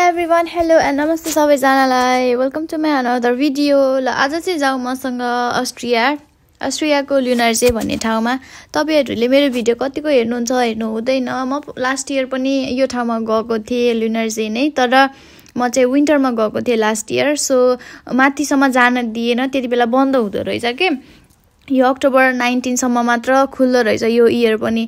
everyone, hello and namaste सबैजनालाई welcome to my another video. ल आज चाहिँ जाउँ मसँग अस्ट्रियाको ल्युनर्जे भन्ने ठाउँमा। तपाईहरुले मेरो भिडियो कतिको हेर्नुहुन्छ हेर्नु हुँदैन। म लास्ट इयर पनि यो ठाउँमा गएको थिएँ ल्युनर्जे नै, तर म चाहिँ विन्टरमा गएको थिएँ लास्ट इयर। सो माथिसम्म जान दिएन, त्यतिबेला बन्द हुँदो रहेछ के। यो अक्टोबर 19 सम्म मात्र खुल्लो रहेछ यो इयर पनि।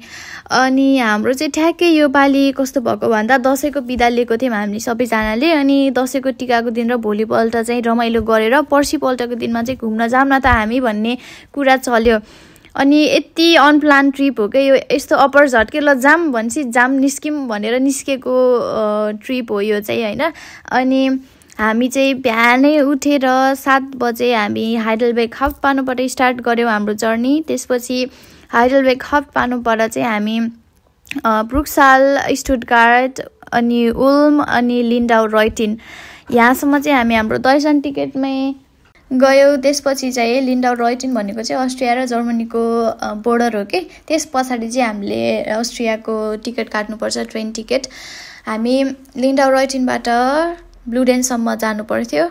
अनि हाम्रो चाहिँ ठ्याक्कै यो पाली कस्तो भएको भन्दा दशैंको बिदा लिएको थियौं हामीले सबैजनाले। अनि दशैंको टिकाको दिन र भोलिपल्ट चाहिँ रमाइलो गरेर पर्सिपल्टको दिनमा चाहिँ घुम्न जाऊँ न त हामी भन्ने कुरा चल्यो। अनि यति अनप्लान ट्रिप हो के यो, यस्तो अप्पर झट्के ल जाम भनेपछि जाम निस्किम भनेर निस्केको ट्रिप हो यो चाहिँ हैन। अनि हामी चाहिँ बिहानै उठेर 7 बजे हामी हाइडलबेग हब पानोबाट स्टार्ट गर्यौं हाम्रो जर्नी। त्यसपछि हाइडलबेग हब पानोबाट चाहिँ हामी ब्रुक्साल, स्टुटगार्ट, अनि उल्म, अनि लिन्डाउ रोइटिन यहाँसम्म चाहिँ हामी हाम्रो दर्शन टिकटमै गयौं। त्यसपछि चाहिँ लिन्डाउ रोइटिन भनेको चाहिँ अस्ट्रिया र जर्मनीको बोर्डर हो के। त्यस पछाडि चाहिँ हामीले अस्ट्रियाको टिकट काट्नुपर्छ, ट्रेन टिकट। हामी लिन्डाउ रोइटिनबाट ब्लुडेन्सम्म जानु पर्थ्यो,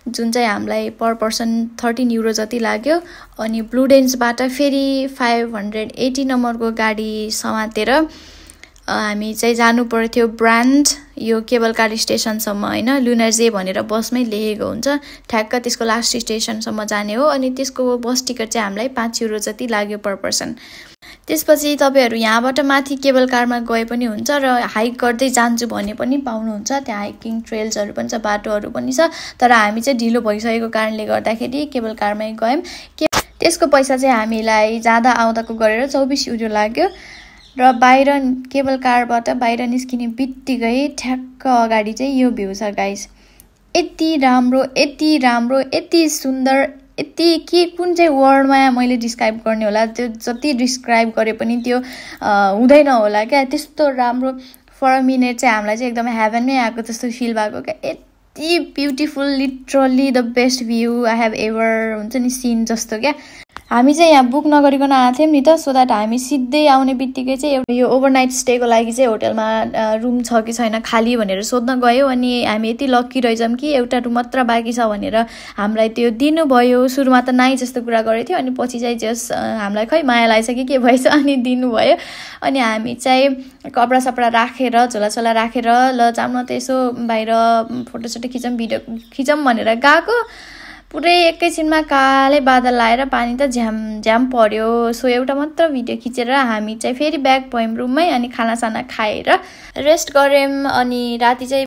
जुन चाहिँ हामीलाई पर पर्सन 13 युरो जति लाग्यो। अनि ब्लुडेन्सबाट फेरि 580 नम्बरको गाडी समातेर हामी चाहिँ जानु पर्थ्यो ब्रान्ड, यो केबल कार स्टेसनसम्म हैन। ल्युनर्जे भनेर बसमै लेखेको हुन्छ, ठ्याक्क त्यसको लास्ट स्टेसनसम्म जाने हो। अनि त्यसको बस टिकट चाहिँ हामीलाई 5 युरो जति लाग्यो पर पर्सन। त्यसपछि तपाईहरु यहाँबाट माथि केबल कारमा गए पनि हुन्छ र हाइक गर्दै जान्छु भने पनि पाउनुहुन्छ। त्यहाँ हाइकिङ ट्रेल्सहरु पनि छ, बाटोहरु पनि छ। तर हामी चाहिँ ढिलो भइसकेको कारणले गर्दाखेरि केबल कारमै गयौं। त्यसको पैसा चाहिँ हामीलाई जाँदा आउँदाको गरेर 24 युरो लाग्यो। र बाहिर केबल कारबाट बाहिर निस्किने बित्तिकै ठ्याक्क अगाडि चाहिँ यो भ्यू छ गाइस। यति राम्रो, यति सुन्दर, यति के कुन चाहिँ वर्डमा मैले डिस्क्राइब गर्ने होला, त्यो जति डिस्क्राइब गरे पनि त्यो हुँदैन होला क्या। त्यस्तो राम्रो फर अ मिनेट चाहिँ हामीलाई चाहिँ एकदमै हेभनमै आएको जस्तो फिल भएको क्या। यति beautiful, literally the best view I have ever हुन्छ नि सिन जस्तो क्या। हामी चाहिँ यहाँ बुक नगरिकन आएको थियौं नि त, सो द्याट हामी सिधै आउने बित्तिकै चाहिँ एउटा यो ओभरनाइट स्टेको लागि चाहिँ होटलमा रुम छ कि छैन खाली भनेर सोध्न गयौं। अनि हामी यति लक्की रहेछौं कि एउटा रुम मात्र बाँकी छ भनेर हामीलाई त्यो दिनुभयो। सुरुमा त नाइ जस्तो कुरा गरेको थियो, अनि पछि चाहिँ जस हामीलाई खै माया लागेछ कि के भएछ अनि दिनुभयो। अनि हामी चाहिँ कपडा सपडा राखेर, झोलाछोला राखेर ल जाऊँ न त यसो बाहिर फोटोसोटो खिचौँ, भिडियो खिचौँ भनेर गएको। पुरै एकैछिनमा काले बादल आएर पानी त झ्याम पर्यो। सो एउटा मात्र भिडियो खिचेर हामी चाहिँ फेरि ब्याक भयौं रुममै। अनि खानासाना खाएर रेस्ट गर्यौं। अनि राति चाहिँ